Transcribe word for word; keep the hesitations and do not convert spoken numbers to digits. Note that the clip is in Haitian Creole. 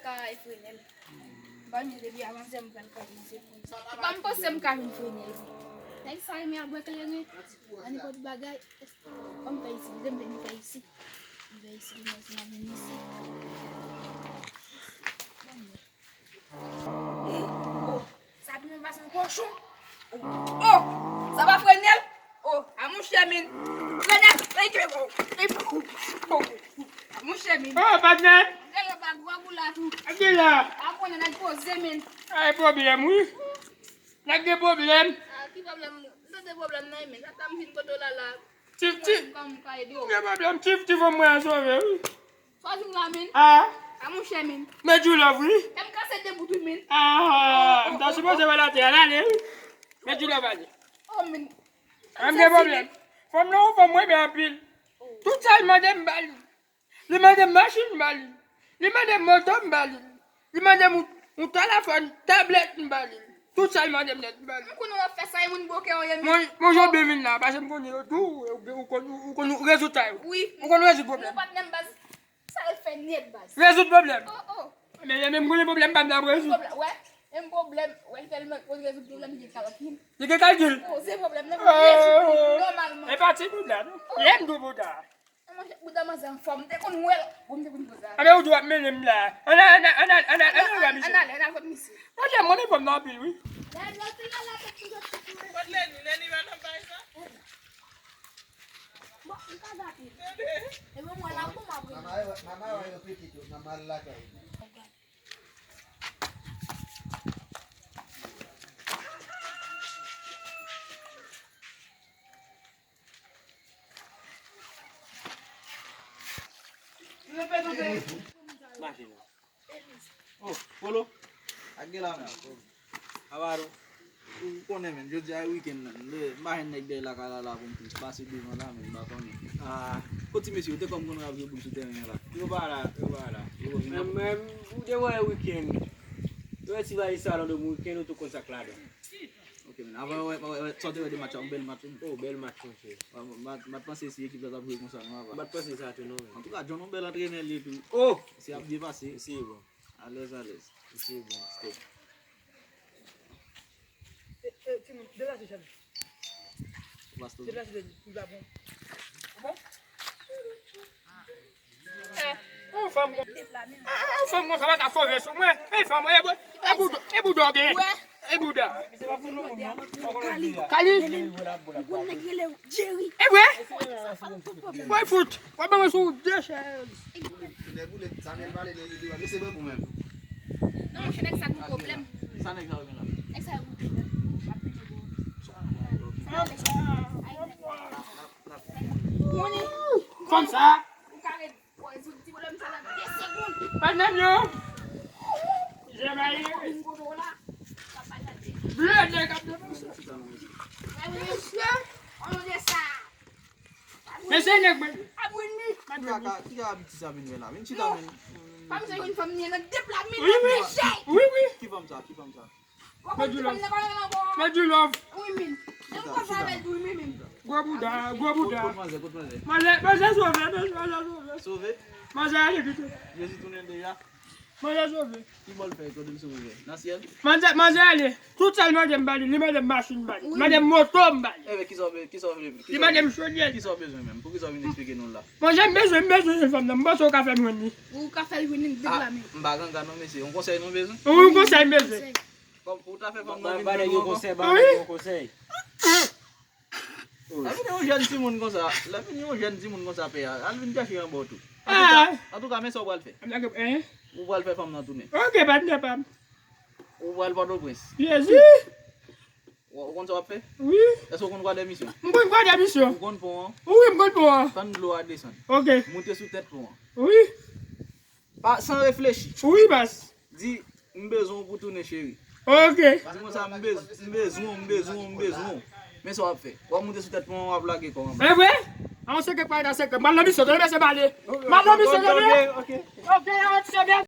Ka e Frenèl. Ban m depi avan se m pral kòmanse. Ban m panse m ka vin Frenèl. Nèg sa renmen al bwè kleren. Nan nenpòt bagay. Ban m fè isi, m te m fè isi. M fè isi, m fè isi, m vin isi. Bon, bon. Oh, sa pi mal pase yon kochon. Oh, sa pa Frenèl? Oh, a monchè, men. Frenèl, ey, ey, oh, ey, oh, oh, oh, a monchè, men. Oh, patnè. Gade pa gwa gou la tou. Ap gen la. A konnen nèg poze, men. Ay, pwoblèm, wi. Nèg gen pwoblèm. Ah, ki pwoblèm? M tande pwoblèm nan, men. Sa ta m vin kote w la, la. Ti, ti. Kòman m ka ede w? Gen pwoblèm, ti, ti fanm mwen an sove, wi. Sa w di m la, men? Ah. A monchè, men. Men Djoulòv, wi. Kè m kase debout, wi, men. Ah, m ta sipoze wè latè a, l ale, wi. Men Djoulòv ale. Oh, men. Menm gen pwoblèm. Fanm nan, yon fanm mwen renmen anpil. Tout sa l mande m ba li. Li mande m machin, m ba li. Li mande m moto, m ba li. Li mande m yon, yon telefòn, tablèt, m ba li. Tout sa l mande m nèt, m ba li. M konnen w ap fè sa, e moun bokè w ye, men. Mon, mon Jobe vin la, paske m konnen yo tou, ou, ou konn, ou konn rezoud sa yo. Wi. Ou konn rezoud pwoblèm. Mon patnè m baz. Sa l fè nèt, baz. Rezoud pwoblèm. Oh, oh. Men, men m konnen pwoblèm pa m nan rezoud. Pwoblèm, wè. Menm pwoblèm, wè, l tèlman konn rezoud pwoblèm, li gen kalkil. Li gen kalkil. Oh, se pwoblèm nan, rezoud li nòmalman. E pa ti bouda, non. Oh. Lè m di w bouda. Manje bouda manzè anfòm, m te konn wè l. Bon, m te konn poze a. Anben, ou di w ap mennen m la. Ann al, ann al, ann al, ann al, ann al, ann al, ann al kot misye. Manje m, manje fanm nan anpil, wi. Lè, lè, lè, lè, lè, lè, lè. Kot Leni? Leni pa nan bay sa? Bon, m ka gate. E bon, mwen la, bon, m ap rele. Mama, mama, wè yo pete tou, mama al lakay. Mache non. Oh, Polo. Ak gen la men. Avado. Ou konnen men, jodi a wikenn nan. M pa jwenn nèg dèyè lakay la la pou m pase devan la men, m pa konnen. Ah, kot ti mesye yo te kòm konn ap jwe boul sou tèren an la. Yo pa la, yo pa la. Yo pa vin. Menm, menm, ou te wè wikenn. Yo wè ti valiz salon de wikenn, ou tou konn sa k ladan. Ok, men avan, wè, wè, wè, sa w te wè de match la, yon bèl match, wi. Oh, bèl match, monchè. M pa t panse si ekip la t ap jwe konsa, non, apa. M pa t panse sa tou, non, men. Antouka, John, yon bèl antrenè, li, epi. Oh! Si ap byen pase. Si, bon. Alèz, alèz. Si, bon. Stop. E, e, timoun, deplase, Chèlbè. Deplase, li pa bon. Bon? Oh, fanm kon-, ah, fanm konsa pa ka fòve sou mwen. Ey, fanm, e bou-, e bouda, e bouda w gen. E bouda. Kali. Kali. E vre? Woy, fout. W ap ban mwen sou de chèz. Non, monchè, nèg sa gon pwoblèm. Sa nèg sa yo gen la? Nèg sa yo gon pwoblèm. Fanm sa. Ou ka ret. Patnè m yo. Jemay. Blede k ap depanse. Mesye. Mesye nèg mwen. Kaka, ki ka abiti sa vin fè la? Vin chita, men. Pa m se yon fanm ni nan dep la, men. Wi, wi. Wi, wi. Ki fanm sa? Ki fanm sa? Mèt di love. Mèt di love. Wi, men. Chita, chita. Gwo bouda, gwo bouda. Kot, kot manzè, kot manzè? Manzè, manzè sove, manzè, manzè sove. Sove? Manzè ale kite. Jezi tounen deja. Manzè sove. Ki bò l fè, kote l sove? Nan syèl? Manzè, manzè ale. Tout sa l mande m ba li, li mande m machin m ba li. Li mande m moto m ba li. Enben, kisa w be-, kisa w vle? Li mande m chodyè. Kisa w bezwen menm? Poukisa w vin eksplike nou la? Manzè, m bezwen, m bezwen jwenn fanm nan. M panse w ka fè m jwenn li. Ou ka fè l jwenn li, m deklame. M pa ganga non, mesye. Yon konsèy nou bezwen? Wi, yon konsèy m bezwen. Kòm pou w ta fè fanm nan vin jwenn nou ankò. Ba nèg yo konsèy, ba nèg yo konsèy. Lè vin yon jèn timoun konsa, lè vin yon jèn timoun konsa, pè a, al vin chèche anba w tou. Antouka, antouka, men sa w pral fè. Ou pral fè fanm nan tounen. Ok, patnè pa m. Ou pral Pòtoprens. Jezi! Ou, ou konn sa w ap fè? Wi. Èske w konn Kwadèmisyon? M konn Kwadèmisyon. Ou konn pon an? Wi, m konn pon an. Tann dlo a desann. Ok. Moute sou tèt pon an. Wi. Pa, san reflechi. Wi, baz. Di, "M bezwen w pou tounen, cheri." Ok. Di konsa, "M bez-, m bezwen w, m bezwen w, m bezwen w." Men sa w ap fè. W ap moute sou tèt pon an, w ap lage kò w anba. E vre? An sekrè, pa nan sekrè. M al nan misyon, tande, mesye, m ale. M al nan misyon, tande. Ok. Ok, an sekrè.